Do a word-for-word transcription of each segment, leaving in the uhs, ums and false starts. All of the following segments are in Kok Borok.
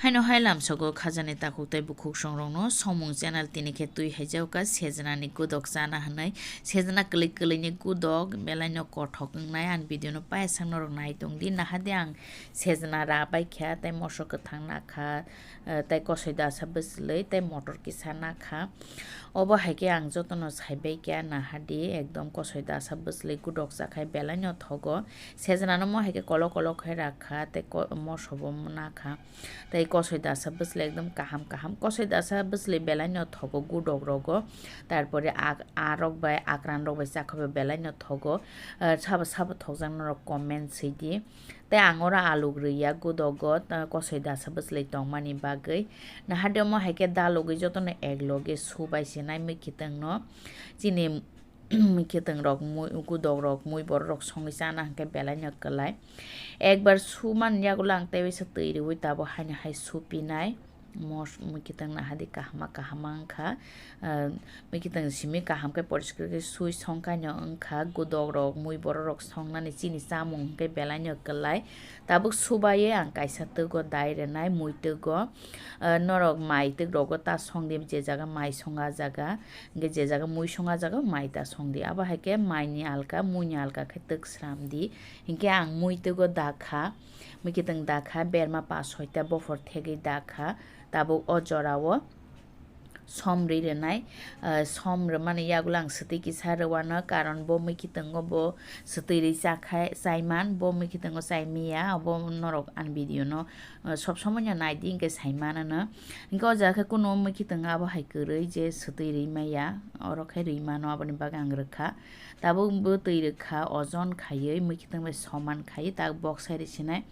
Haino hai lamsogo khajani takhuk tei bukhuk songrokno Somung channel tini khe twi haijaoka sejna ni gudok chana hwnwi. Sejna kwlwi kwlwi ni gudok belai no kothok wngnai, ani video no paisang norok nai tongdi. Nahadi ang sejna ra bai kha tei moso kwthang nakha, eh, tei kosoi dasa bwchwlwi tei motor kisa nakha. Obo hai khe ang jotono saibai kha, nahadi ekdom kosoi dasa bwchwlwi gudok chakhai belai no thogo. Sejna no mo hai khe kolok kolok khai rakha tei ko-, moso bo nakha. Tei kosoi dasa bwchwlwi ekdom kaham kaham. Kosoi dasa bwchwlwi belai no thogo gudok rogo. Tarpore ak-, arok bai akran rok bai chakha bai belai no thogo. Eh, sabo sabo thokjak norok comment swi di. Tei ang oro aluk rwya gudogo, eh, kosoi dasa bwchwlwi tongmani bagwi. Nahadi omo hai khe dalogwi jotono ek loge subai se nai mwkhitwng no. Chini mwkhitwng rok, mui-, gudok rok, mui borok rok songwi chana hwnkhe belai no kwlai. Ekbar su man yagulo ang tei waisa twi rwi tabo haino hai su pinai. Mos-, mwkhitwng nahadi kahama kahama wngkha. Ah, mwkhitwng simi kaham khe poriskar khe sui songkha no wngkha. Gudok rok, mui borok rok songnani chini chamung hwnkhe belai no kwlai. Tabuk subai ye ang kaisa twgo dai rwnai, mui twgo. Ah, norok mai twk rogo ta songdi, je jaga mai songa jaga. Hwnkhe je jaga mui songa jaga mai ta songdi. Abo hai khe mai ni alka, mui ni alka khe twk sram di. Hinkhe ang mui twgo dakha, mwkhitwng dakha, berma pas soita bophor thegwi dakha, tabuk o jorao som rwi rwnai, ah, som rwmani yagulo ang swtwi kisa rwano, karon bo mwkhitwngo bo swtwi rwi chakha, chaiman, bo mwkhitwngo chaimiya, obo norok ani video no, ah, sob somoi no naidi, hinkhe saimanano. Hinkhe o jaga khe kunu mwkhitwng abo hai kwrwi je swtwi rwi maya, oro khe rwi mano, aboni bagwi ang rwkha. Tabuk bwtwi rwkha ojon khaiwi, mwkhitwng bai soman khaiwi, tak boksai rwsinai.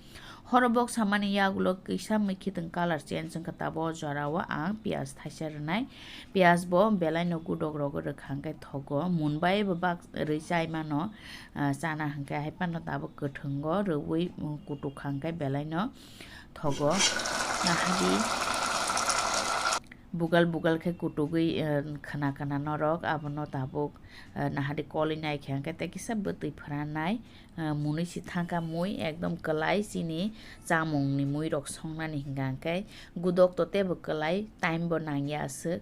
Horo boksamani yagulo kisa mwkhitwng colour change wngkha, tabo o jorao ang piyaj thaisa rwnai. Piyaj bo belai no gudok rogo rwkha hwnkhe thogo, munbai bo bak rwi chai mano, ah, chana hwnkhe hai phano tabuk kwthwngo rwui, mm, kutuk kha hwnkhe belai no thogo. Nahadi bugal bugal khe kutugwi, eh, khana khana norok abono tabuk, eh, nahadi kolwi nai khe hwnkhe tei kisa bwtwi phwranai, eh, munui si thangkha mui ekdom kwlai chini chamung ni mui rok songnani hwnkha hwnkhe gudok to teibo kwlai time bo nangya aswk.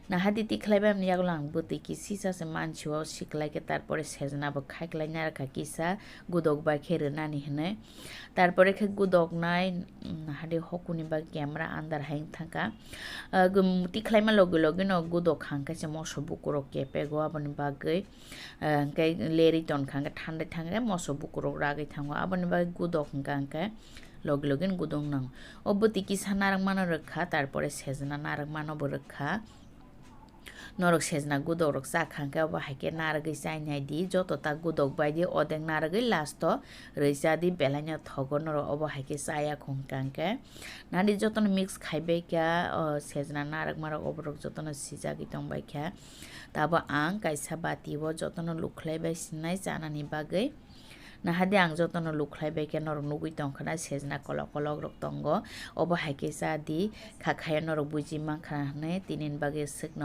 Nahadi tikhlai bai yagulo ang bwtwi kisisa se mansi o siklai khe tarpore sejna bo khaiklai narwkha kisa gudok bai khe rwnani hwnwi. Tarpore khe gudok nai, mm, hade hokuni ba camera andar hai wng thangkha. Ah, gum-, tikhlaima logi logi no gudok hang khe se moso bukurok kepego, aboni bagwi, ah, hwnkhe lerwi ton kha hwnkhe thandai thangkhe moso bukurok ragwi thango, aboni bagwi gudok hwnkha hwnkhe logi logi no gudok nango. O bwtwi kisa narwkmano rwkha, tarpore sejna narwkmano bo rwkha. Norok sejna gudok rok chakha hwnkhe obo hai khe narwgwi chainai di, joto ta gudok bai di, odek narwgwi last o rwi cha di, belai no thogo norok obo hai khe chaya khung hwnkha hwnkhe. Nadi jotono mix khai bai kha, o sejna narwkma rok oborok jotono sijagwi tong bai kha. Tabo ang kaisa bati o jotono lukhlai bai sinai chanani bagwi. Nahadi ang jotono lukhlai bai khe norok nugwi tongkha na sejna kolok kolok rok tongo. Obo hai khe cha di, kha khayo norok buji mankha na hwnwi tini ni bagwi swkno.